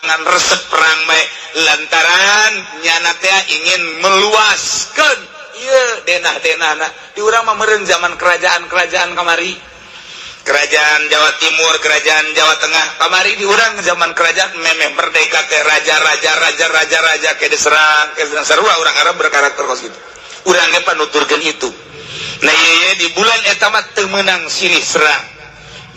Ngan resep perang bae lantaran nyana teh ingin meluaskan ieu denah-denahna. Di urang mah meureun zaman kerajaan-kerajaan kamari, kerajaan Jawa Timur, kerajaan Jawa Tengah kamari. Di urang zaman kerajaan memeh merdeka teh raja-raja, raja-raja, raja ke diserang, ke diserang. Sarua urang Arab berkarakter kos gitu. Urang ge panuturkeun itu. Nah, ieu di bulan eta mah teu meunang silih serang.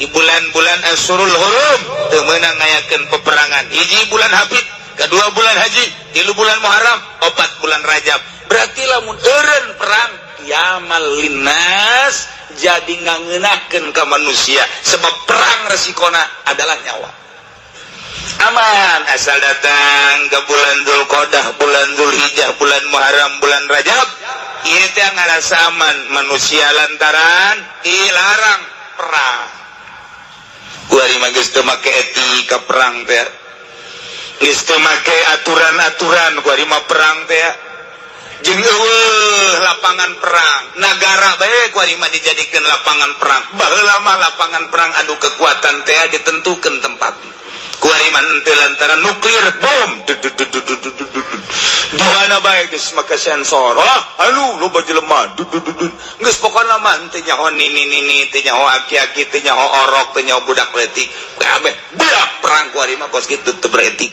Di bulan-bulan Asyhurul Hurum teu meunang ngayakeun peperangan. Hiji bulan Hafid, kedua bulan Haji, tilu bulan Muharram, opat bulan Rajab. Berarti lamun eureun perang qiyamal linnas, jadi ngangeunahkeun ka manusia, sebab perang resikona adalah nyawa. Aman asal datang ke bulan Dzulqa'dah, bulan Dzulhijjah, bulan Muharram, bulan Rajab, ieu teh ngarasa aman manusia lantaran dilarang perang. Kuari mah geus teu make etika perang teh, geus teu make aturan-aturan. Kuari mah perang teh jeung euweuh lapangan perang. Nagara bae kuari mah dijadikeun lapangan perang. Baheula mah lapangan perang adu kekuatan teh ditentukeun tempat. Kuari mah henteu, lantaran nuklir bom di mana bae geus make sensor. Ah, anu loba jelema, geus pokona mah henteu nyaho nini nini, teu nyaho aki-aki, teu nyaho orok, teu nyaho budak leutik, kabeh beak perang. Kuari mah kos kitu, teu beretika.